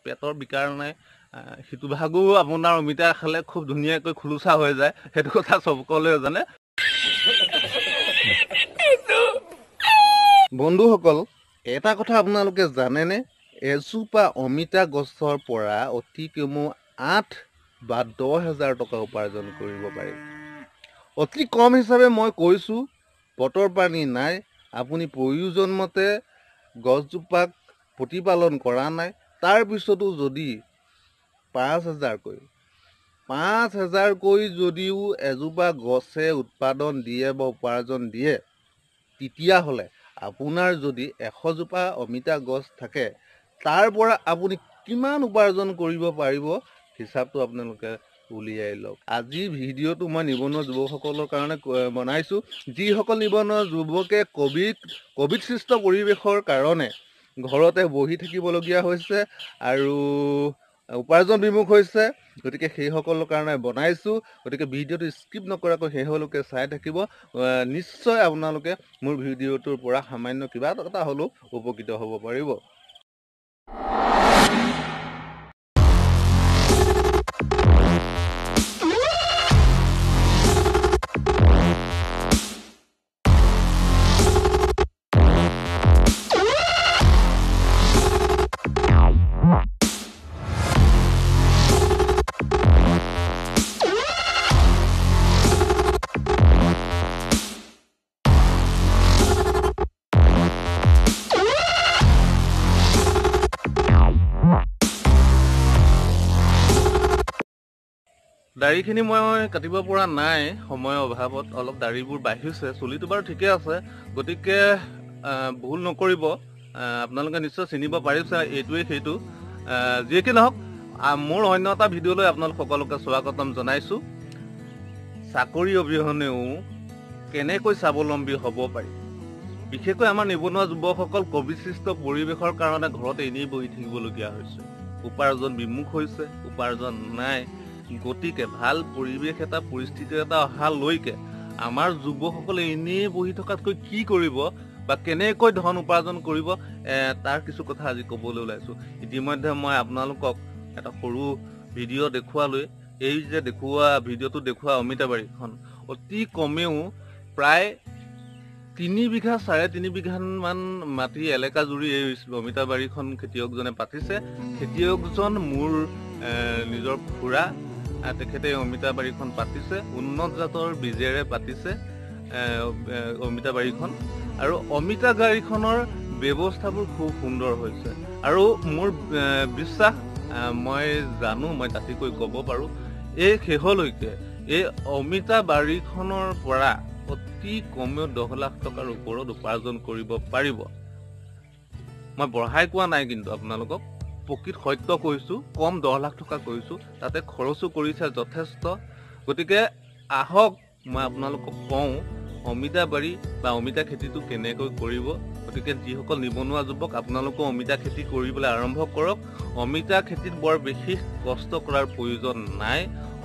পেটৰ বিকাৰ নাই, সিটো ভাগো আপোনাৰ অমিতা খালে খুব ধুনীয়াকৈ খুলুচা হৈ যায়, সেইটো কথা সকলোৱে জানে। বন্ধুসকল, এটা কথা আপোনালোকে জানেনে? এজোপা অমিতা গছৰ পৰা অতি কমেও 8 বা 10 হাজাৰ টকা উপাৰ্জন কৰিব পাৰি। অতি কম হিচাপে মই কৈছোঁ, বতৰ পানী নাই, আপুনি প্ৰয়োজন মতে গছজোপাক প্ৰতিপালন কৰা নাই, তাৰপিছতো যদি 5 হাজাৰকৈ যদিও এজোপা গছে উৎপাদন দিয়ে বা উপাৰ্জন দিয়ে, তেতিয়াহ'লে আপোনাৰ যদি 100জোপা অমিতা গছ থাকে, তাৰ পৰা আপুনি কিমান উপাৰ্জন কৰিব পাৰিব হিচাপটো আপোনালোকে উলিয়াই লওক। আজিৰ ভিডিঅ'টো মই নিবনুৱা যুৱকসকলৰ কাৰণে বনাইছোঁ। যিসকল নিবনুৱা যুৱকে ক'ভিড সৃষ্ট পৰিৱেশৰ কাৰণে ঘৰতে বহি থাকিবলগীয়া হৈছে আৰু উপাৰ্জন বিমুখ হৈছে, গতিকে সেইসকলৰ কাৰণে বনাইছোঁ। গতিকে ভিডিঅ'টো স্কিপ নকৰাকৈ শেষলৈকে চাই থাকিব, নিশ্চয় আপোনালোকে মোৰ ভিডিঅ'টোৰ পৰা সামান্য কিবা এটা হ'লেও উপকৃত হ'ব পাৰিব। দাড়িখিনি মই কাটিব পৰা নাই সময়ৰ অভাৱত, অলপ দাড়িবোৰ বাঢ়িছে, চুলিটো বাৰু ঠিকে আছে, গতিকে ভুল নকৰিব, আপোনালোকে নিশ্চয় চিনিব পাৰিছে এইটোৱেই সেইটো। যিয়ে কি নহওক, মোৰ অন্য এটা ভিডিঅ'লৈ আপোনালোক সকলোকে স্বাগতম জনাইছোঁ। চাকৰি অবিহনেও কেনেকৈ স্বাৱলম্বী হ'ব পাৰি, বিশেষকৈ আমাৰ নিবনুৱা যুৱকসকল ক'ভিড সৃষ্ট পৰিৱেশৰ কাৰণে ঘৰতে এনেই বহি থাকিবলগীয়া হৈছে, উপাৰ্জন বিমুখ হৈছে, উপাৰ্জন নাই। গতিকে ভাল পৰিৱেশ এটা, পৰিস্থিতি এটা অহালৈকে আমাৰ যুৱকসকলে এনেই বহি থকাতকৈ কি কৰিব বা কেনেকৈ ধন উপাৰ্জন কৰিব, তাৰ কিছু কথা আজি ক'বলৈ ওলাইছোঁ। ইতিমধ্যে মই আপোনালোকক এটা সৰু ভিডিঅ' দেখুৱালৈ, এই যে দেখুওৱা ভিডিঅ'টো দেখুওৱা অমিতা বাৰীখন অতি কমেও প্ৰায় 3 বিঘা 3.5 বিঘামান মাটি এলেকা জুৰি এই অমিতা বাৰীখন খেতিয়কজনে পাতিছে। খেতিয়কজন মোৰ নিজৰ খুৰা, তেখেতে অমিতা বাৰীখন পাতিছে, উন্নত জাতৰ বীজেৰে পাতিছে অমিতা বাৰীখন। আৰু অমিতা বাৰীখনৰ ব্যৱস্থাবোৰ খুব সুন্দৰ হৈছে আৰু মোৰ বিশ্বাস, মই জানো, মই ডাঠিকৈ ক'ব পাৰোঁ, এই শেষলৈকে এই অমিতা বাৰীখনৰ পৰা অতি কমেও 10 লাখ টকাৰ ওপৰত উপাৰ্জন কৰিব পাৰিব। মই বঢ়াই কোৱা নাই, কিন্তু আপোনালোকক প্ৰকৃত সত্য কৈছোঁ, কম 10 লাখ টকা কৈছোঁ, তাতে খৰচো কৰিছে যথেষ্ট। গতিকে আহক মই আপোনালোকক কওঁ অমিতা বাৰী বা অমিতা খেতিটো কেনেকৈ কৰিব। গতিকে যিসকল নিবনুৱা যুৱক, আপোনালোকেও অমিতা খেতি কৰিবলৈ আৰম্ভ কৰক। অমিতা খেতিত বৰ বিশেষ কষ্ট কৰাৰ প্ৰয়োজন নাই।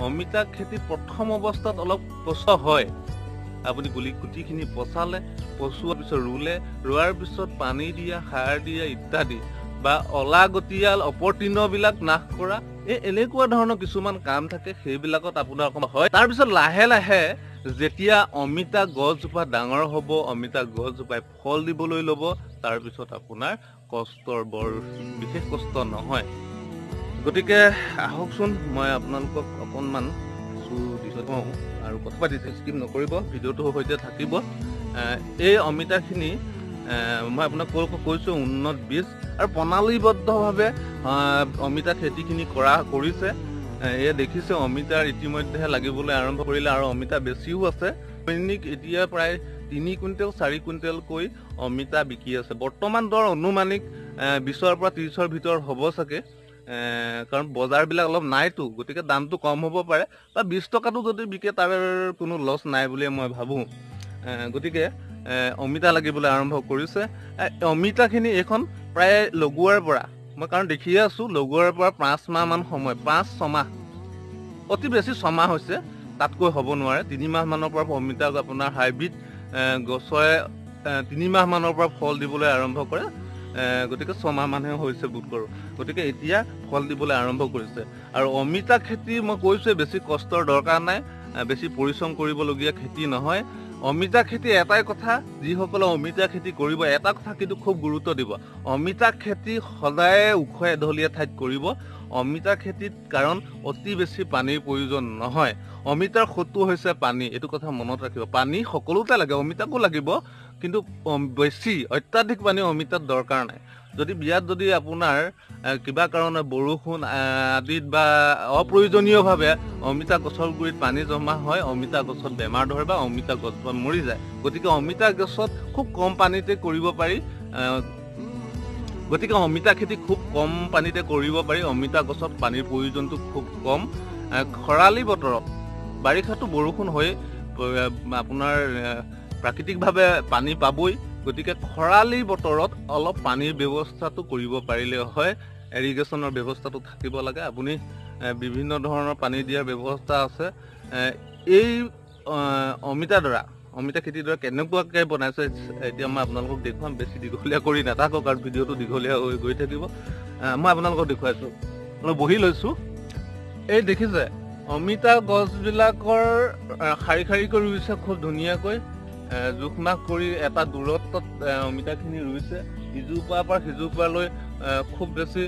অমিতা খেতি প্ৰথম অৱস্থাত অলপ কষ্ট হয়, আপুনি গুটিখিনি পচালে, পচোৱাৰ পিছত ৰুলে, ৰোৱাৰ পিছত পানী দিয়া, সাৰ দিয়া ইত্যাদি বা অলাগতিয়াল অপতৃণবিলাক নাশ কৰা, এই এনেকুৱা ধৰণৰ কিছুমান কাম থাকে, সেইবিলাকত আপোনাৰ অকণমান হয়। তাৰপিছত লাহে লাহে যেতিয়া অমিতা গছজোপা ডাঙৰ হ'ব, অমিতা গছজোপাই ফল দিবলৈ ল'ব, তাৰপিছত আপোনাৰ কষ্টৰ বৰ বিশেষ কষ্ট নহয়। গতিকে আহকচোন মই আপোনালোকক অকণমান কিছু কওঁ আৰু কথা পাতি, স্কিপ নকৰিব, ভিডিঅ'টোৰ সৈতে থাকিব। এই অমিতাখিনি মই আপোনাক কৈছোঁ উন্নত বীজ আৰু প্ৰণালীবদ্ধভাৱে অমিতা খেতিখিনি কৰিছে। এয়া দেখিছে অমিতাৰ ইতিমধ্যে লাগিবলৈ আৰম্ভ কৰিলে আৰু অমিতা বেছিও আছে। দৈনিক এতিয়া প্ৰায় 3 কুইণ্টেল 4 কুইণ্টেলকৈ অমিতা বিকি আছে। বৰ্তমান দৰ অনুমানিক 20ৰ পৰা 30ৰ ভিতৰত হ'ব চাগে, কাৰণ বজাৰবিলাক অলপ নাইতো, গতিকে দামটো কম হ'ব পাৰে, বা 20 টকাটো যদি বিকে তাৰ কোনো লছ নাই বুলিয়ে মই ভাবোঁ। গতিকে অমিতা লাগিবলৈ আৰম্ভ কৰিছে। অমিতাখিনি এইখন প্ৰায় লগোৱাৰ পৰা, মই কাৰণ দেখিয়ে আছোঁ, লগোৱাৰ পৰা 5 মাহমান সময়, 5-6 মাহ, অতি বেছি 6 মাহ হৈছে, তাতকৈ হ'ব নোৱাৰে। 3 মাহমানৰ পৰা অমিতা আপোনাৰ হাইব্ৰিড গছৰে 3 মাহমানৰ পৰা ফল দিবলৈ আৰম্ভ কৰে। গতিকে 6 মাহমানহে হৈছে বোধ কৰোঁ। গতিকে এতিয়া ফল দিবলৈ আৰম্ভ কৰিছে। আৰু অমিতা খেতি মই কৈছোঁৱে, বেছি কষ্টৰ দৰকাৰ নাই, বেছি পৰিশ্ৰম কৰিবলগীয়া খেতি নহয়। অমিতা খেতি এটাই কথা, যিসকলে অমিতা খেতি কৰিব এটা কথা কিন্তু খুব গুৰুত্ব দিব, অমিতা খেতি সদায় ওখ এঢলীয়া ঠাইত কৰিব। অমিতা খেতিত কাৰণ অতি বেছি পানীৰ প্ৰয়োজন নহয়। অমিতাৰ শত্ৰু হৈছে পানী, এইটো কথা মনত ৰাখিব। পানী সকলোতে লাগে, অমিতাকো লাগিব, কিন্তু বেছি অত্যাধিক পানী অমিতাত দৰকাৰ নাই। যদি বিয়াত যদি আপোনাৰ কিবা কাৰণত বৰষুণ আদিত বা অপ্ৰয়োজনীয়ভাৱে অমিতা গছৰ গুৰিত পানী জমা হয়, অমিতা গছত বেমাৰ ধৰে বা অমিতা গছজোপা মৰি যায়। গতিকে অমিতা গছত খুব কম পানীতে কৰিব পাৰি। গতিকে অমিতা খেতি খুব কম পানীতে কৰিব পাৰি। অমিতা গছত পানীৰ প্ৰয়োজনটো খুব কম। খৰালি বতৰত বাৰিষাতো বৰষুণ হৈ আপোনাৰ প্ৰাকৃতিকভাৱে পানী পাবই। গতিকে খৰালি বতৰত অলপ পানীৰ ব্যৱস্থাটো কৰিব পাৰিলে হয়, ইৰিগেশ্যনৰ ব্যৱস্থাটো থাকিব লাগে। আপুনি বিভিন্ন ধৰণৰ পানী দিয়াৰ ব্যৱস্থা আছে। এই অমিতা খেতিডৰা কেনেকুৱাকৈ বনাইছে এতিয়া মই আপোনালোকক দেখুৱাম। বেছি দীঘলীয়া কৰি নাথাকোঁ, কাৰণ ভিডিঅ'টো দীঘলীয়া হৈ গৈ থাকিব। মই আপোনালোকক দেখুৱাইছোঁ, অলপ বহি লৈছোঁ। এই দেখিছে অমিতা গছবিলাকৰ শাৰী শাৰীকৈ ৰুইছে, খুব ধুনীয়াকৈ জোখ মাখ কৰি এটা দূৰত্বত অমিতাখিনি ৰুইছে। ইজোপাৰ পৰা সিজোপালৈ খুব বেছি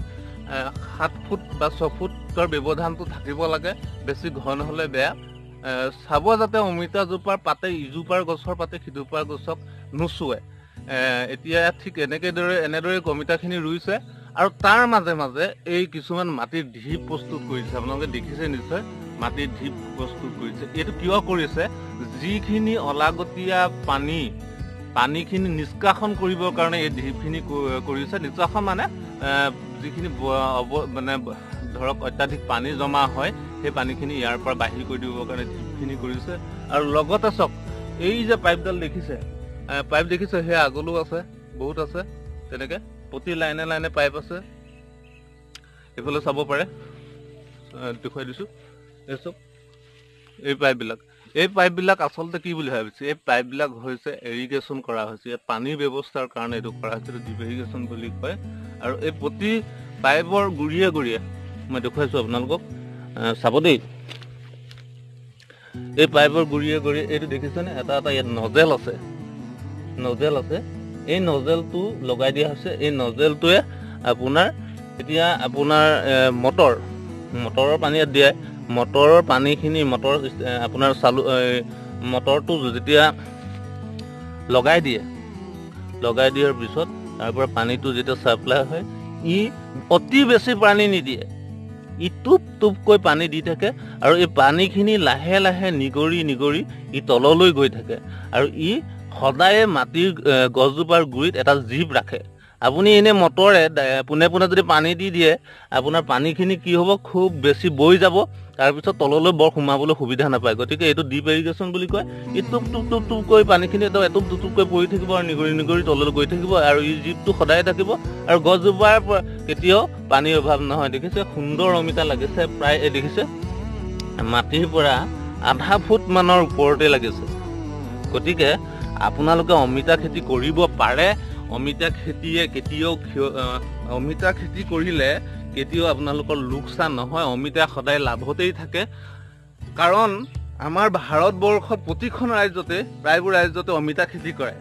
7 ফুট বা 6 ফুটৰ ব্যৱধানটো থাকিব লাগে, বেছি ঘন হ'লে বেয়া। চাব যাতে অমিতাজোপাৰ পাতে ইজোপাৰ গছৰ পাতে সিজোপাৰ গছক নোচোৱে। এতিয়া ঠিক এনেদৰে অমিতাখিনি ৰুইছে। আৰু তাৰ মাজে মাজে এই কিছুমান মাটিৰ ঢিপ প্ৰস্তুত কৰিছে, আপোনালোকে দেখিছে নিশ্চয়, মাটিৰ ঢিপ প্ৰস্তুত কৰিছে। এইটো কিয় কৰিছে? যিখিনি অলাগতীয়া পানীখিনি নিষ্কাশন কৰিবৰ কাৰণে এই ঢিপখিনি কৰিছে। নিষ্কাশন মানে যিখিনি মানে ধৰক অত্যাধিক পানী জমা হয়, সেই পানীখিনি ইয়াৰ পৰা বাহিৰ কৰি দিবৰ কাৰণে ঢিপখিনি কৰিছে। আৰু লগতে চাওক, এই যে পাইপডাল দেখিছে, পাইপ দেখিছে, সেই আগলৈও আছে, বহুত আছে, তেনেকে প্ৰতি লাইনে লাইনে পাইপ আছে। এইফালে চাব পাৰে, দেখুৱাই দিছোঁ। এই চব এই পাইপবিলাক আচলতে কি বুলি ভাবিছে, এই পাইপবিলাক হৈছে ইৰিগেশ্যন কৰা হৈছে, ইয়াত পানীৰ ব্যৱস্থাৰ কাৰণে এইটো কৰা হৈছে, এইটো ডিপ ইৰিগেশ্যন বুলি কয়। আৰু এই প্ৰতি পাইপৰ গুৰিয়ে গুৰিয়ে মই দেখুৱাইছোঁ আপোনালোকক, চাব দেই। এই পাইপৰ গুৰিয়ে গুৰিয়ে এইটো দেখিছেনে, এটা এটা ইয়াত নজেল আছে, নজেল আছে। এই নজেলটো লগাই দিয়া হৈছে। এই নজেলটোৱে আপোনাৰ এতিয়া আপোনাৰ মটৰৰ পানী ইয়াত দিয়ে। মটৰৰ পানীখিনি মটৰ আপোনাৰ চালু, মটৰটো যেতিয়া লগাই দিয়ে, লগাই দিয়াৰ পিছত তাৰ পৰা পানীটো যেতিয়া ছাপ্লাই হয়, ই অতি বেছি পানী নিদিয়ে, ই টোপ টোপকৈ পানী দি থাকে। আৰু এই পানীখিনি লাহে লাহে নিগৰি নিগৰি ই তললৈ গৈ থাকে। আৰু ই সদায়ে মাটিৰ গছজোপাৰ গুৰিত এটা জীপ ৰাখে। আপুনি এনেই মটৰে পোনে পোনে যদি পানী দি দিয়ে, আপোনাৰ পানীখিনি কি হ'ব, খুব বেছি বৈ যাব, তাৰপিছত তললৈ বৰ সোমাবলৈ সুবিধা নাপায়। গতিকে এইটো ডিপ ইৰিগেশ্যন বুলি কয়। ই টোপ টোপ টোপ টোপকৈ পানীখিনি এটোপ দুটোপকৈ পৰি থাকিব আৰু নিগৰি নিগৰি তললৈ গৈ থাকিব। আৰু ই জীপটো সদায় থাকিব আৰু গছজোপাৰ পৰা কেতিয়াও পানীৰ অভাৱ নহয়। দেখিছে সুন্দৰ অমিতা লাগিছে, প্ৰায় এই দেখিছে মাটিৰ পৰা আধা ফুট মানৰ ওপৰতে লাগিছে। গতিকে আপোনালোকে অমিতা খেতি কৰিব পাৰে। অমিতা খেতিয়ে কেতিয়াও অমিতা খেতি কৰিলে কেতিয়াও আপোনালোকৰ লোকচান নহয়, অমিতা সদায় লাভতেই থাকে। কাৰণ আমাৰ ভাৰতবৰ্ষত প্ৰতিখন ৰাজ্যতে, প্ৰায়বোৰ ৰাজ্যতে অমিতা খেতি কৰে।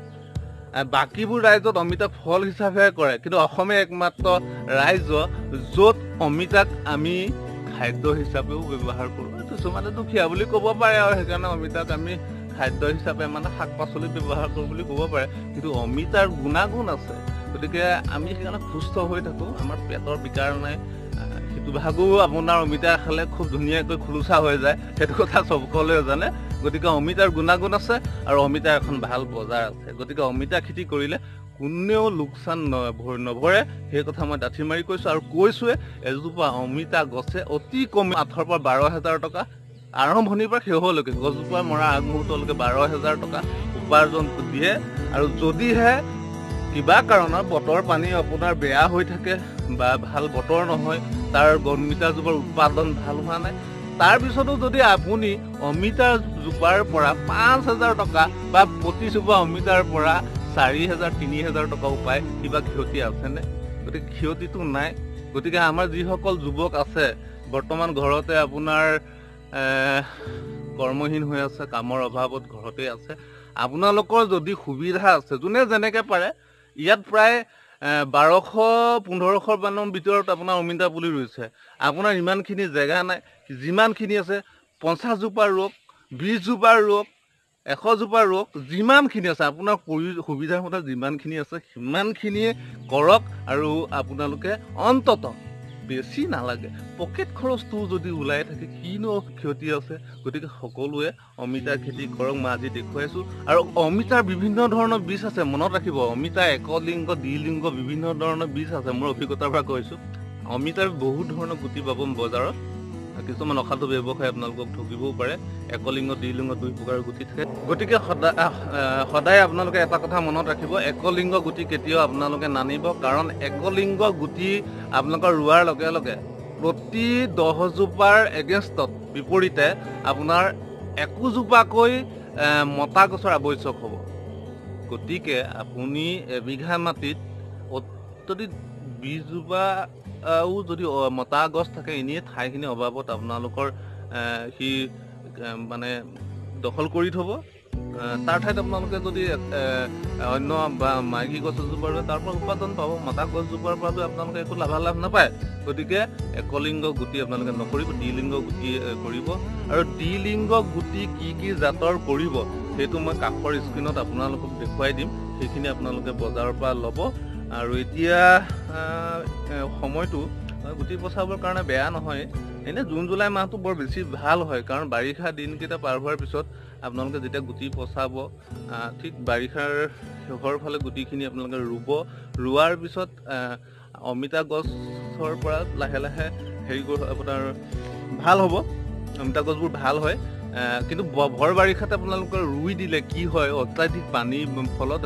বাকীবোৰ ৰাজ্যত অমিতাক ফল হিচাপে কৰে, কিন্তু অসমে একমাত্ৰ ৰাজ্য য'ত অমিতাক আমি খাদ্য হিচাপেও ব্যৱহাৰ কৰোঁ। কিছুমানে দুখীয়া বুলি ক'ব পাৰে আৰু সেইকাৰণে অমিতাক আমি খাদ্য হিচাপে মানে শাক পাচলি ব্যৱহাৰ কৰোঁ বুলি ক'ব পাৰে, কিন্তু অমিতাৰ গুণাগুণ আছে। গতিকে আমি সেইকাৰণে সুস্থ হৈ থাকোঁ, আমাৰ পেটৰ বিকাৰ নাই। সেইটো ভাগো আপোনাৰ অমিতা খালে খুব ধুনীয়াকৈ খোলোচা হৈ যায়, সেইটো কথা সকলোৱে জানে। গতিকে অমিতাৰ গুণাগুণ আছে আৰু অমিতাৰ এখন ভাল বজাৰ আছে। গতিকে অমিতা খেতি কৰিলে কোনেও লোকচান নভৰে, সেই কথা মই ডাঠি মাৰি কৈছোঁ। আৰু কৈছোৱে, এজোপা অমিতা গছে অতি কম 8ৰ পৰা 12 হাজাৰ টকা আৰম্ভণিৰ পৰা শেষলৈকে, গছজোপা মৰাৰ আগমুহূৰ্তলৈকে 12 হাজাৰ টকা উপাৰ্জন দিয়ে। আৰু যদিহে কিবা কাৰণত বতৰ পানী আপোনাৰ বেয়া হৈ থাকে বা ভাল বতৰ নহয়, তাৰ অমিতাজোপাৰ উৎপাদন ভাল হোৱা নাই, তাৰপিছতো যদি আপুনি অমিতাজোপাৰ পৰা 5 হাজাৰ টকা বা প্ৰতিজোপা অমিতাৰ পৰা 4000 3000 টকাও পায়, কিবা ক্ষতি আছেনে? গতিকে ক্ষতিটো নাই। গতিকে আমাৰ যিসকল যুৱক আছে বৰ্তমান ঘৰতে আপোনাৰ কৰ্মহীন হৈ আছে, কামৰ অভাৱত ঘৰতে আছে, আপোনালোকৰ যদি সুবিধা আছে, যোনে যেনেকৈ পাৰে, ইয়াত প্ৰায় 1200 1500 মানৰ ভিতৰত আপোনাৰ অমিতা পুলি ৰুইছে। আপোনাৰ ইমানখিনি জেগা নাই, যিমানখিনি আছে 50 জোপা ৰুৱক, 20 জোপা ৰুৱক, 100 জোপা ৰুৱক, যিমানখিনি আছে আপোনাৰ সুবিধাৰ মতে যিমানখিনি আছে সিমানখিনিয়ে কৰক। আৰু আপোনালোকে অন্ততঃ বেছি নালাগে, পকেট খৰচটো যদি ওলাই থাকে কিনো ক্ষতি আছে। গতিকে সকলোৱে অমিতা খেতি কৰক, মই আজি দেখুৱাইছোঁ। আৰু অমিতাৰ বিভিন্ন ধৰণৰ বীজ আছে, মনত ৰাখিব, অমিতা একলিংগ, দ্বিলিংগ বিভিন্ন ধৰণৰ বীজ আছে, মোৰ অভিজ্ঞতাৰ পৰা কৈছোঁ। অমিতাৰ বহুত ধৰণৰ গুটি পাব বজাৰত, কিছুমান অসাধু ব্যৱসায়ী আপোনালোকক ঠগিবও পাৰে। একলিংগ, দ্বিলিংগ দুই প্ৰকাৰৰ গুটি থাকে। গতিকে সদায় আপোনালোকে এটা কথা মনত ৰাখিব, একলিংগ গুটি কেতিয়াও আপোনালোকে নানিব, কাৰণ একলিংগ গুটি আপোনালোকৰ ৰোৱাৰ লগে লগে প্ৰতি 10 জোপাৰ এগেইনষ্টত বিপৰীতে আপোনাৰ একোজোপাকৈ মতা গছৰ আৱশ্যক হ'ব। গতিকে আপুনি এবিঘা মাটিত যদি 20 জোপাও যদি মতা গছ থাকে, এনেই ঠাইখিনিৰ অভাৱত আপোনালোকৰ সি মানে দখল কৰি থ'ব। তাৰ ঠাইত আপোনালোকে যদি অন্য বা মাইকী গছ এজোপা ৰুৱে, তাৰ পৰা উৎপাদন পাব। মতা গছজোপাৰ পৰাতো আপোনালোকে একো লাভালাভ নাপায়। গতিকে একলিংগ গুটি আপোনালোকে নকৰিব, দ্বিলিংগ গুটি কৰিব। আৰু দ্বিলিংগ গুটি কি কি জাতৰ কৰিব সেইটো মই কাষৰ স্ক্ৰীণত আপোনালোকক দেখুৱাই দিম, সেইখিনি আপোনালোকে বজাৰৰ পৰা ল'ব। আৰু এতিয়া সময়টো গুটি পচাবৰ কাৰণে বেয়া নহয়, এনে জুন জুলাই মাহটো বৰ বেছি ভাল হয়, কাৰণ বাৰিষা দিনকেইটা পাৰ হোৱাৰ পিছত আপোনালোকে যেতিয়া গুটি পচাব, ঠিক বাৰিষাৰ শেষৰ ফালে গুটিখিনি আপোনালোকে ৰুব। ৰোৱাৰ পিছত অমিতা গছৰ পৰা লাহে লাহে হেৰি আপোনাৰ ভাল হ'ব, অমিতা গছবোৰ ভাল হয়। কিন্তু ভৰ বাৰিষাত আপোনালোকে ৰুই দিলে কি হয়, অত্যাধিক পানীৰ ফলত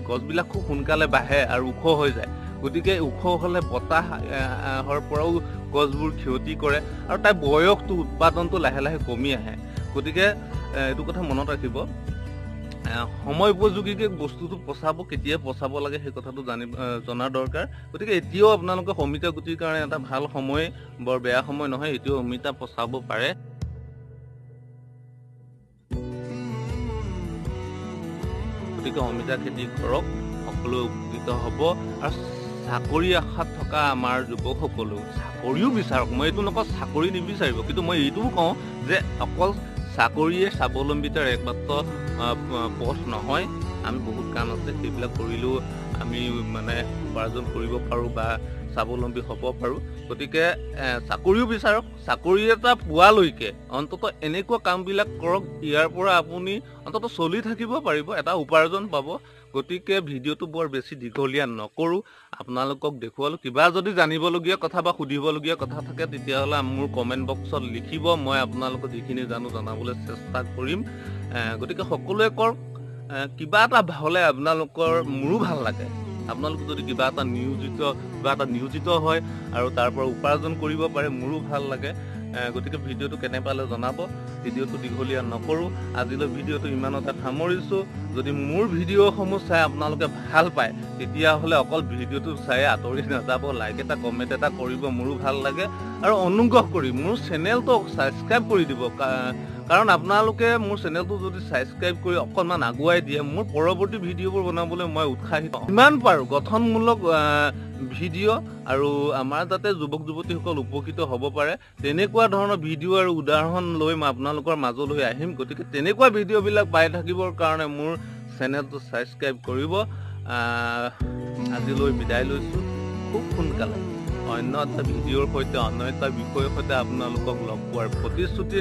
গছবিলাক খুব সোনকালে বাঢ়ে আৰু ওখ হৈ যায়। গতিকে ওখ হ'লে বতাহৰ পৰাও গছবোৰ ক্ষতি কৰে আৰু তাৰ বয়সটো, উৎপাদনটো লাহে লাহে কমি আহে। গতিকে এইটো কথা মনত ৰাখিব, সময় উপযোগীকৈ বস্তুটো পচাব, কেতিয়া পচাব লাগে সেই কথাটো জনাৰ দৰকাৰ। গতিকে এতিয়াও আপোনালোকে অমিতা গুটিৰ কাৰণে এটা ভাল সময়, বৰ বেয়া সময় নহয়, এতিয়াও অমিতা পচাব পাৰে। গতিকে অমিতা খেতি কৰক, সকলোৱে উপকৃত হ'ব। আৰু চাকৰি আশাত থকা আমাৰ যুৱকসকলেও চাকৰিও বিচাৰক, মই এইটো নকওঁ চাকৰি নিবিচাৰিব, কিন্তু মই এইটোও কওঁ যে অকল চাকৰিয়ে স্বাৱলম্বিতাৰ একমাত্ৰ পথ নহয়। আমি বহুত কাম আছে, সেইবিলাক কৰিলেও আমি মানে উপাৰ্জন কৰিব পাৰোঁ বা স্বাৱলম্বী হ'ব পাৰোঁ। গতিকে চাকৰিও বিচাৰক, চাকৰি এটা পোৱালৈকে অন্ততঃ এনেকুৱা কামবিলাক কৰক, ইয়াৰ পৰা আপুনি অন্ততঃ চলি থাকিব পাৰিব, এটা উপাৰ্জন পাব। গতিকে ভিডিঅ'টো বৰ বেছি দীঘলীয়া নকৰোঁ, আপোনালোকক দেখুৱালোঁ। কিবা যদি জানিবলগীয়া কথা বা সুধিবলগীয়া কথা থাকে তেতিয়াহ'লে মোৰ কমেণ্ট বক্সত লিখিব, মই আপোনালোকক যিখিনি জানো জনাবলৈ চেষ্টা কৰিম। গতিকে সকলোৱে কৰক, কিবা এটা হ'লে আপোনালোকৰ মোৰো ভাল লাগে। আপোনালোক যদি কিবা এটা নিয়োজিত হয় আৰু তাৰ পৰা উপাৰ্জন কৰিব পাৰে, মোৰো ভাল লাগে। গতিকে ভিডিঅ'টো কেনে পালে জনাব, ভিডিঅ'টো দীঘলীয়া নকৰোঁ, আজিলৈ ভিডিঅ'টো ইমানতে সামৰিছোঁ। যদি মোৰ ভিডিঅ'সমূহ চাই আপোনালোকে ভাল পায় তেতিয়াহ'লে অকল ভিডিঅ'টো চাই আঁতৰি নাযাব, লাইক এটা, কমেণ্ট এটা কৰিব, মোৰো ভাল লাগে। আৰু অনুগ্ৰহ কৰি মোৰ চেনেলটো ছাবস্ক্ৰাইব কৰি দিব, কাৰণ আপোনালোকে মোৰ চেনেলটো যদি ছাবস্ক্ৰাইব কৰি অকণমান আগুৱাই দিয়ে, মোৰ পৰৱৰ্তী ভিডিঅ'বোৰ বনাবলৈ মই উৎসাহিত। যিমান পাৰোঁ গঠনমূলক ভিডিঅ' আৰু আমাৰ যাতে যুৱক যুৱতীসকল উপকৃত হ'ব পাৰে তেনেকুৱা ধৰণৰ ভিডিঅ' আৰু উদাহৰণ লৈ মই আপোনালোকৰ মাজলৈ আহিম। গতিকে তেনেকুৱা ভিডিঅ'বিলাক পাই থাকিবৰ কাৰণে মোৰ চেনেলটো ছাবস্ক্ৰাইব কৰিব। আজিলৈ বিদায় লৈছোঁ, খুব সোনকালে অন্য এটা ভিডিঅ'ৰ সৈতে, অন্য এটা বিষয়ৰ সৈতে আপোনালোকক লগ পোৱাৰ প্ৰতিশ্ৰুতি।